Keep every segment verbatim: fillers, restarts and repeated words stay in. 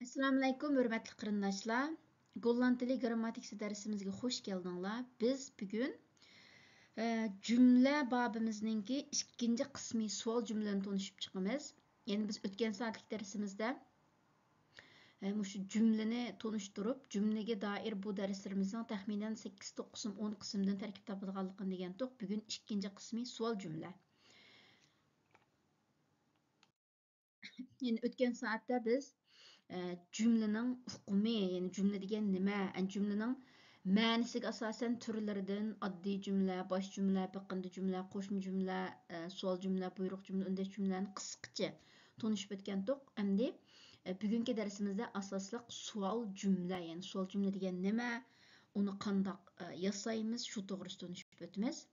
ئەسسالامۇئەلەيكۇم، ھۆرمەتلىك قېرىنداشلار. گوللاند تىلى گىرامماتىكىسى دەرسىمىزگە خۇش كەلدىڭلار. بىز بۈگۈن، ئە، جۈملە بابىمىزنىڭكى ئىككىنچى قىسمى سوئال جۈملىلىرىنى تونۇشۇپ چىقىمىز. يەنى بىز ئۆتكەن سائەتلىك دەرسىمىزدە، ئە، مۇشۇ جۈملىنى تونۇشتۇرۇپ، جۈملىگە دائىر بۇ دەرسلىرىمىزنىڭ تەخمىنەن سەككىز، توققۇز قىسىم، ئون قىسىمدىن تەركىب تاپىدىغانلىقىنى دېگەنتۇق. بۈگۈن ئىككىنچى قىسمى سوئال جۈملە. يەنى ئۆتكەن سائەتتە بىز، ئە، جۈملىنىڭ ئۇقۇمى، يەنى جۈملە دېگەن نېمە، ئە، جۈملىنىڭ مەنىسىگە ئاساسەن تۈرلىرىدىن ئاددىي جۈملە، باش جۈملە، بېقىندى جۈملە، قوشما جۈملە، ئە، سوئال جۈملە، بۇيرۇق جۈملە، ئۈندەش جۈملىلەرنى قىسقىچە تونۇشۇپ ئۆتكەنتۇق. ئەمدى، ئە، بۈگۈنكى دەرسىمىزدە ئاساسلىق سوئال جۈملە، يەنى سوئال جۈملە دېگەن نېمە، ئۇنى قانداق، ئە، ياسايمىز، شۇ توغرىسىدا تونۇشۇپ ئۆتىمىز.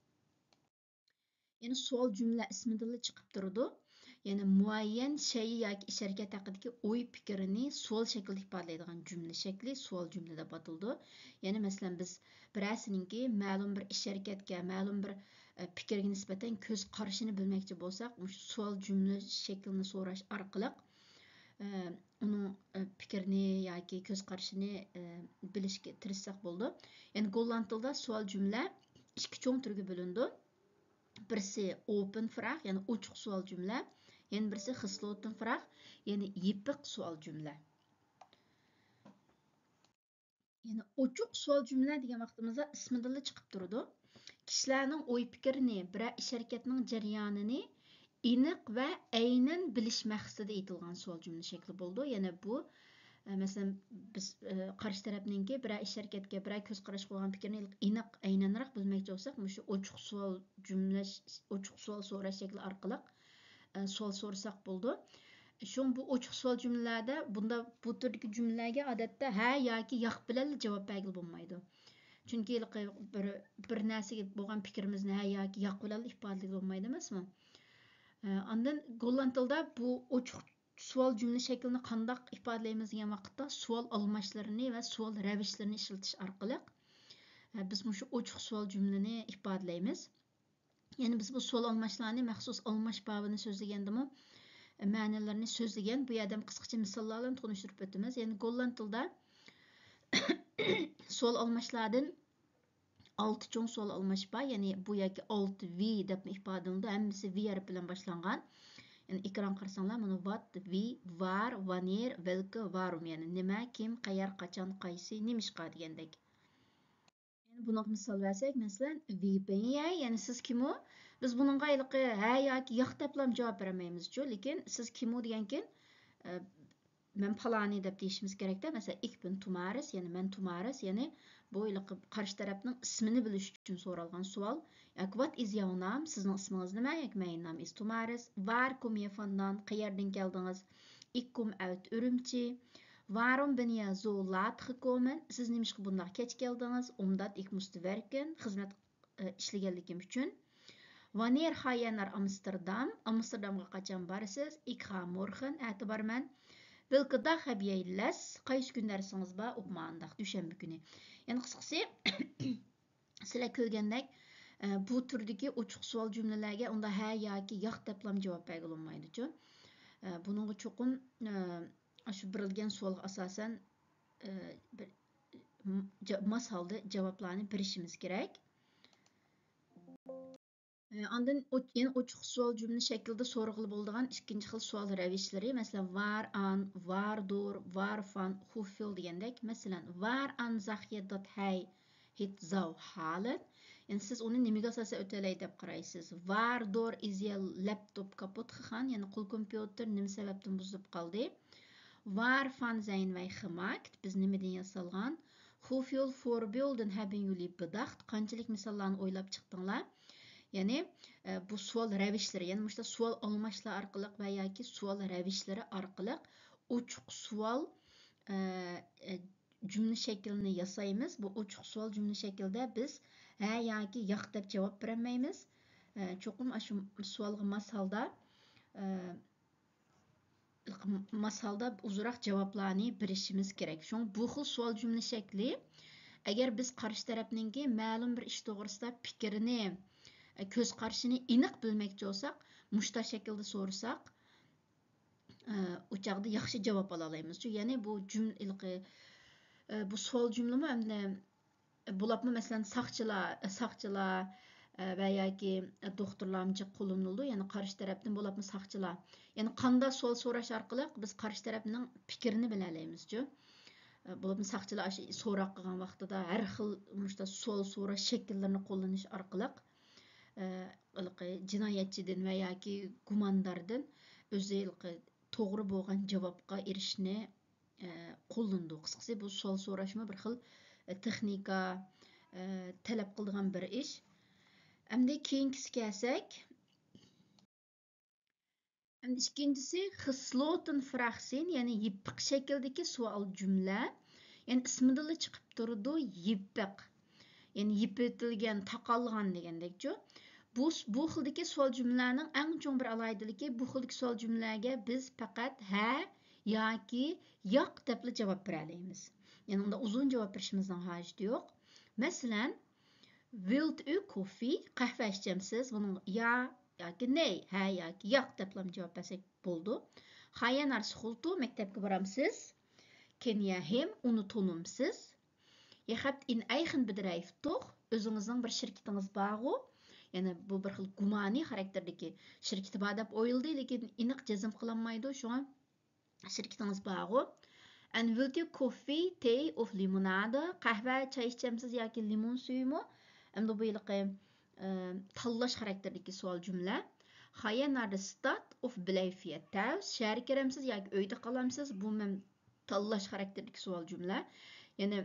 يەنى سوئال جۈملە ئىسمىدىنلا چىقىپ تۇرىدۇ. يەنى مۇئەييەن شەيئى ياكى ئىش ھەرىكەت ھەققىدىكى ئوي پىكرىنى سوئال شەكلىدە ئىپادىلەيدىغان جۈملە شەكلى سوئال جۈملە دەپ ئاتىلىدۇ. يەنى مەسىلەن، بىز بىرەرسىنىڭكى مەلۇم بىر ئىش ھەرىكەتكە، مەلۇم بىر، ئە، پىكىرگە نىسبەتەن كۆز قارىشىنى بىلمەكچى بولساق، مۇشۇ سوئال جۈملە شەكلىنى سوراش ئارقىلىق، ئە، ئۇنىڭ، ئە، پىكرىنى ياكى كۆز قارىشىنى، ئە، بىلىشكە تىرىشساق بولىدۇ. يەنى گوللاند تىلىدا سوئال جۈملە ئىككى چوڭ تۈرگە بۆلۈنىدۇ. بىرسى ئوپېن فراگ، يەنى ئوچۇق سوئال جۈملە، يەنە بىرسى خىسلوتېن فراگ، يەنى يېپىق سوئال جۈملە. يەنى ئوچۇق سوئال جۈملە دېگەن ۋاقتىمىزدا ئىسمىدىنلا چىقىپ تۇرىدۇ. كىشىلەرنىڭ ئوي پىكرىنى، بىرەر ئىش ھەرىكەتنىڭ جەريانىنى ئېنىق ۋە ئەينەن بىلىش مەقسىتىدە ئېيتىلغان سوئال جۈملە شەكلى بولىدۇ. يەنى بۇ، ئە، مەسىلەن، بىز، ئە، قارشى تەرەپنىڭكى بىرەر ئىش ھەرىكەتكە، بىرەر كۆز قاراشقا بولغان پىكرىنى ئېنىق، ئەينەنرەك بىلمەكچى بولساق، مۇشۇ ئوچۇق سوئال جۈملە، ئوچۇق سوئال سوراش شەكلى ئارقىلىق، ئە، سوئال سورىساق بولىدۇ. شۇڭا بۇ ئوچۇق سوئال جۈملىلەردە بۇندا، بۇ تۈردىكى جۈملىلەرگە ئادەتتە ھە ياكى ياق بىلەنلا جاۋاب بەرگىلى بولمايدۇ. چۈنكى ھېلىقى بىر، بىر نەرسىگە بولغان پىكرىمىزنى ھە ياكى ياق بىلەنلا ئىپادىلىگىلى بولمايدۇ ئەمەسمۇ؟ ئە، ئاندىن گوللاند تىلىدا بۇ ئوچۇق سوئال جۈملە شەكلىنى قانداق ئىپادىلەيمىز دېگەن ۋاقىتتا، سوئال ئالماشلىرىنى ۋە سوئال رەۋىشلىرىنى ئىشلىتىش ئارقىلىق، ئە، بىز مۇشۇ ئوچۇق سوئال جۈملىنى ئىپادىلەيمىز. يەنى بىز بۇ سوئال ئالماشلارنى مەخسۇس ئالماش بابىنى سۆزلىگەندىمۇ، ئە، مەنىلىرىنى سۆزلىگەن. بۇ يەردە قىسقىچە مىساللار بىلەن تونۇشتۇرۇپ ئۆتىمىز. يەنى گوللاند تىلىدا سوئال ئالماشلاردىن ئالتە چوڭ سوئال ئالماش بار. يەنى بۇ يەرگە ئالتە ۋى دەپمۇ ئىپادىلىنىدۇ. ھەممىسى ۋى ھەرپى بىلەن باشلانغان. يەنى ئېكرانغا قارىساڭلار، مانا ۋات، ۋى، ۋار، ۋانېر، ۋېلكە، ۋارۇم. يەنى نېمە، كىم، قەيەر، قاچان، قايسى، نېمىشقا دېگەندەك. يەنە بۇنىڭغا مىسال بەرسەك، مەسىلەن، ۋى بېن يەي، يەنى سىز كىمۇ؟ بىز بۇنىڭغا ھېلىقى ھە ياكى ياق دەپلا جاۋاب بېرەلمەيمىزچۇ. لېكىن سىز كىمۇ دېگەنكىن، ئە، مەن پالانى دەپ دېيىشىمىز كېرەكتە. مەسىلەن، ئىك بىن تومارىس، يەنى مەن تومارىس، يەنى بۇ ھېلىقى قارشى تەرەپنىڭ ئىسمىنى بىلىش ئۈچۈن سورالغان سوئال. ياكى ۋات ئىز ياۋ نام، سىزنىڭ ئىسمىڭىز نېمە؟ ياكى مەين نام ئىز تومارىس. ۋار كوم يە فاندان، قەيەردىن كەلدىڭىز؟ ئىك كوم ئەۋت ئۈرۈمچى. ۋارۇم بىن يە زو لات خى كومېن، سىز نېمىشقا بۇنداق كەچ كەلدىڭىز؟ ئوم دات ئىك مۇستى ۋەركېن، خىزمەت ئىشلىگەنلىكىم ئۈچۈن. ۋانېر خا يەنەر ئامستېردام، ئامستېردامغا قاچان بارىسىز؟ ئىك خا مورخېن، ئەتە بارىمەن. ۋېلكىداخ ھەب يەي لەس، قايسى كۈن دەرسىڭىز بار؟ ئوپمانداق، دۈشەنبە كۈنى. يەنى قىسقىسى، سىلەر كۆرگەندەك، ئە، بۇ تۈردىكى ئوچۇق سوئال جۈملىلەرگە ئۇنداق ھە ياكى ياق دەپلا جاۋاب بەرگىلى بولمايدۇچۇ. ئە، بۇنىڭغا چوقۇم، ئە، شۇ بېرىلگەن سوئالغا ئاساسەن، ئە، بىر، م-، جا-، ماس ھالدا جاۋابلارنى بېرىشىمىز كېرەك. ئاندىن ئوچ-، يەنە ئوچۇق سوئال جۈملە شەكلىدە سورىغىلى بولىدىغان ئىككىنچى خىل سوئال رەۋىشلىرى، مەسىلەن، ۋار ئان، ۋار دور، ۋار فان، خۇفىل دېگەندەك. مەسىلەن، ۋار ئان زاخ يە دات ھەي ھېت زاۋ ھالەت. يەنى سىز ئۇنى نېمىگە ئاساسەن ئۆتەلەي دەپ قارايسىز؟ ۋار دور ئىز يە لەپتوپ كاپوت خىخان، يەنى قول كومپيۇتېر نېمە سەۋەبتىن بۇزۇلۇپ قالدى؟ ۋار فان زەين ۋەي خىماكت، بىز نېمىدىن ياسالغان؟ خۇفيول فوربيولدىن ھەبىن يۇلى بىداخت، قانچىلىك مىساللارنى ئويلاپ چىقتىڭلار؟ يەنى، ئە، بۇ سوئال رەۋىشلىرى، يەنى مۇشۇنداق سوئال ئالماشلار ئارقىلىق ۋە ياكى سوئال رەۋىشلىرى ئارقىلىق ئوچۇق سوئال، ئە، ئە، جۈملە شەكلىنى ياسايمىز. بۇ ئوچۇق سوئال جۈملە شەكلىدە بىز ھە ياكى ياق دەپ جاۋاب بېرەلمەيمىز. ئە، چوقۇم ئاشۇ سوئالغا ماس ھالدا، ئە، ماس ھالدا ئۇزۇنراق جاۋابلارنى بېرىشىمىز كېرەك. شۇڭا بۇ خىل سوئال جۈملە شەكلى، ئەگەر بىز قارشى تەرەپنىڭكى مەلۇم بىر ئىش توغرىسىدا پىكرىنى، كۆز قارىشىنى ئېنىق بىلمەكچى بولساق، مۇشۇنداق شەكىلدە سورىساق، ئۇ چاغدا ياخشى جاۋاب ئالالايمىز. يەنى بۇ جۈملە، بۇ سوئال جۈملىمۇ ئەمدى بولۇپمۇ، مەسىلەن، ساقچىلار، ساقچىلار، ئە، ۋە ياكى دوختۇرلارمۇ جىق قوللىنىلىدۇ. يەنى قارشى تەرەپتىن بولۇپمۇ ساقچىلار. يەنى قانداق سوئال سوراش ئارقىلىق بىز قارشى تەرەپنىڭ پىكرىنى بىلەلەيمىزچۇ؟ ئە، بولۇپمۇ ساقچىلار ئاشۇ سوراق قىلغان ۋاقتىدا ھەر خىل مۇشۇنداق سوئال سوراش شەكىللىرىنى قوللىنىش ئارقىلىق، ئە، ھېلىقى جىنايەتچىدىن ۋە ياكى گۇمانداردىن ئۆزى ھېلىقى توغرا بولغان جاۋابقا ئېرىشىشنى ئە، قوللىنىدۇ. قىسقىسى، بۇ سوئال سوراشمۇ بىر خىل، ئە، تېخنىكا، ئە، تەلەپ قىلىدىغان بىر ئىش. ئەمدى كېيىنكىسىگە كەلسەك، ئەمدى ئىككىنچىسى، خىسلوتېن فراخسىن، يەنى يېپىق شەكىلدىكى سوئال جۈملە. يەنى ئىسمىدىنلا چىقىپ تۇرىدۇ، يېپىق. يەنى يېپىۋېتىلگەن، تاقالغان دېگەندەكچۇ. بۇ، بۇ خىلدىكى سوئال جۈملىلەرنىڭ ئەڭ چوڭ بىر ئالاھىدىلىكى، بۇ خىلدىكى سوئال جۈملىلەرگە بىز پەقەت ھە ياكى ياق دەپلا جاۋاب بېرەلەيمىز. يەنى ئۇنداق ئۇزۇن جاۋاب بېرىشىمىزنىڭ ھاجىتى يوق. مەسىلەن، ۋىلت ئۇ كوفى، قەھۋە ئىچەمسىز؟ بۇنىڭغا يا ياكى نەي، ھە ياكى ياق دەپلا جاۋاب بەرسەك بولىدۇ. خايەنار سخولتۇ، مەكتەپكە بارامسىز؟ كېنيەھىم، ئۇنى تونۇمسىز؟ يەخەبت ئىن ئەيخن بىدرەيف توخ، ئۆزىڭىزنىڭ بىر شىركىتىڭىز بارغۇ؟ يەنى بۇ بىر خىل گۇمانىي خاراكتېردىكى شىركىتى بار دەپ ئويلىدى، لېكىن ئېنىق جەزم قىلالمايدۇ، شۇڭا شىركىتىڭىز بارغۇ؟ ئەن ۋىلتى كوفى، تېي ئوف لىمونادە، قەھۋە، چاي ئىچەمسىز ياكى لىمون سۈيىمۇ؟ ئەمدى بۇ ھېلىقى، ئە، تاللاش خاراكتېرىدىكى سوئال جۈملە. خايەنارد ستات ئوف بلەيفىيە تەۋس، شەھەرگە كىرەمسىز ياكى ئۆيدە قالامسىز؟ بۇ مەن تاللاش خاراكتېرىدىكى سوئال جۈملە. يەنى،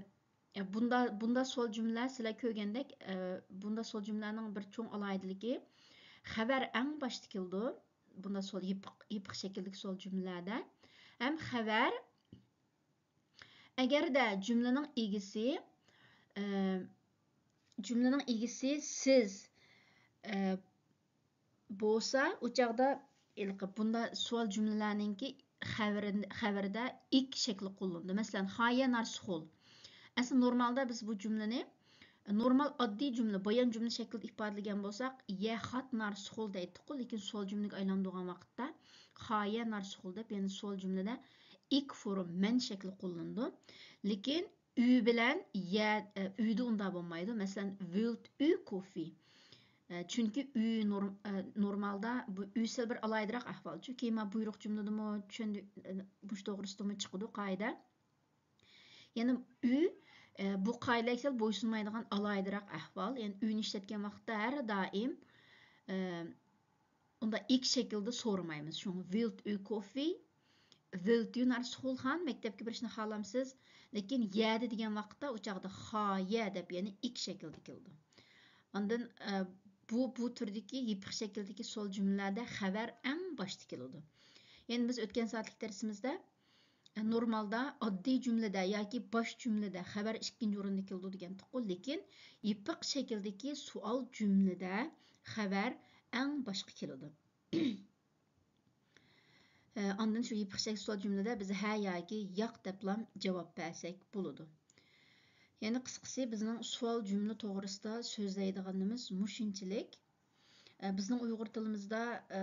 ئە، بۇندا، بۇندا سوئال جۈملە سىلەر كۆرگەندەك، ئە، بۇندا سوئال جۈملەنىڭ بىر چوڭ ئالاھىدىلىكى، خەۋەر ئەڭ باشتا كېلىدۇ. بۇندا سوئال يېپىق، يېپىق شەكىلدىكى سوئال جۈملىلەردە. ھەم خەۋەر، ئەگەردە جۈملىنىڭ ئىگىسى، ئە، جۈملىنىڭ ئىگىسى سىز، ئە، بولسا، ئۇ چاغدا ھېلىقى بۇندا سوئال جۈملىلەرنىڭكى خەۋىرىن-، خەۋىرىدە ئىك شەكلى قوللىنىدۇ. مەسىلەن، خايە نارسخول. ئەسلى نورمالدا بىز بۇ جۈملىنى نورمال ئاددىي جۈملە، بايان جۈملە شەكلىدە ئىپادىلىگەن بولساق، يە خات نارسخول دەيتتۇققۇ، لېكىن سوئال جۈملىگە ئايلاندۇرغان ۋاقىتتا خايە نارسخول دەپ، يەنى سوئال جۈملىدە ئىك فورم مەن شەكلى قوللىنىدۇ. لېكىن ئۈ بىلەن يە، ئە، ئۈدە ئۇنداق بولمايدۇ. مەسىلەن، ۋىلت ئۈ كوفى. ئە، چۈنكى ئۈ نورم-، ئە، نورمالدا بۇ ئۈ سەل بىر ئالاھىدىراق ئەھۋال. چۈنكى ما بۇيرۇق جۈملىدىمۇ چۈشەندى-، ئە، مۇشۇ توغرىسىدىمۇ چىقىدۇ قائىدە. يەنى ئۈ، ئە، بۇ قائىدىلەرگە سەل بويسۇنمايدىغان ئالاھىدىراق ئەھۋال. يەنى ئۈنى ئىشلەتكەن ۋاقىتتا ھەر دائىم، ئە، ئۇنداق ئىك شەكىلدە سورىمايمىز. شۇڭا ۋىلت ئۈ كوفى، ۋىلت ئۈ نارسخولخان، مەكتەپكە بېرىشنى خالامسىز؟ لېكىن يەدە دېگەن ۋاقىتتا ئۇ چاغدا خايە دەپ، يەنى ئىك شەكىلدە كېلىدۇ. ئاندىن، ئە، بۇ، بۇ تۈردىكى يېپىق شەكىلدىكى سوئال جۈملىلەردە خەۋەر ئەڭ باشتا كېلىدۇ. يەنى بىز ئۆتكەن سائەتلىك دەرسىمىزدە، ئە، نورمالدا ئاددىي جۈملىدە ياكى باش جۈملىدە خەۋەر ئىككىنچى ئورۇندا كېلىدۇ دېگەنتۇققۇ، لېكىن يېپىق شەكىلدىكى سوئال جۈملىدە خەۋەر ئەڭ باشقا كېلىدۇ. ئە، ئاندىن شۇ يېپىق شەكىل سوئال جۈملىدە بىز ھە ياكى ياق دەپلا جاۋاب بەرسەك بولىدۇ. يەنى قىسقىسى، بىزنىڭ سوئال جۈملە توغرىسىدا سۆزلەيدىغىنىمىز مۇشۇنچىلىك. ئە، بىزنىڭ ئۇيغۇر تىلىمىزدا، ئە،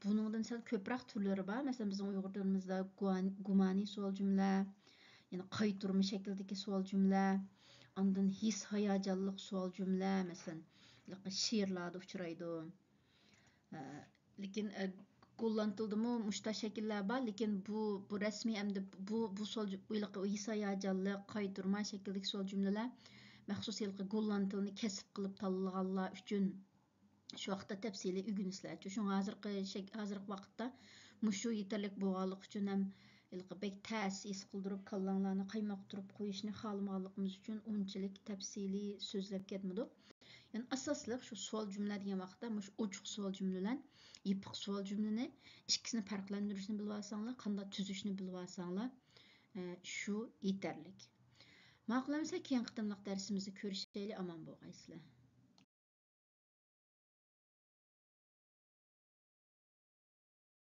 بۇنىڭدىن سەل كۆپرەك تۈرلىرى بار. مەسىلەن، بىزنىڭ ئۇيغۇر تىلىمىزدا گۇمان-، گۇمانىي سوئال جۈملە، يەنى قايتۇرما شەكلىدىكى سوئال جۈملە، ئاندىن ھېس ھاياجانلىق سوئال جۈملە، مەسىلەن، شېئىرلاردا ئۇچرايدۇ. ئە، لېكىن، ئە، گوللاند تىلىدىمۇ مۇشۇنداق شەكىللەر بار، لېكىن بۇ، بۇ رەسمىي ئەمدى بۇ، بۇ سوئال جۈ-، ھېلىقى ھېس ھاياجانلىق، قايتۇرما شەكىلدىكى سوئال جۈملىلەر مەخسۇس ھېلىقى گوللاند تىلىنى كەسىپ قىلىپ تاللىغانلار ئۈچۈن شۇ ۋاقىتتا تەپسىلىي ئۆگىنىسىلەر. شۇڭا ھازىرقى شەك-، ھازىرقى ۋاقىتتا مۇشۇ يېتەرلىك بولغانلىقى ئۈچۈن ھەم ھېلىقى بەك تەس ھېس قىلدۇرۇپ، كاللاڭلارنى قايماقتۇرۇپ قويۇشنى خالىمىغانلىقىمىز ئۈچۈن ئۇنچىلىك تەپسىلىي سۆزلەپ كەتمىدۇق. يەنى ئاساسلىق شۇ سوئال جۈملە دېگەن ۋاقىتتا مۇشۇ ئوچۇق سوئال جۈملە بىلەن يېپىق سوئال جۈملىنى ئىككىسىنى پەرقلەندۈرۈشنى بىلىۋالساڭلار، قانداق تۈزۈشنى بىلىۋالساڭلار، ئە، شۇ يېتەرلىك. ماقۇل ئەمىسە، كېيىنكى قېتىملىق دەرسىمىزدە كۆرۈشەيلى، ئامان بولغايسىلەر.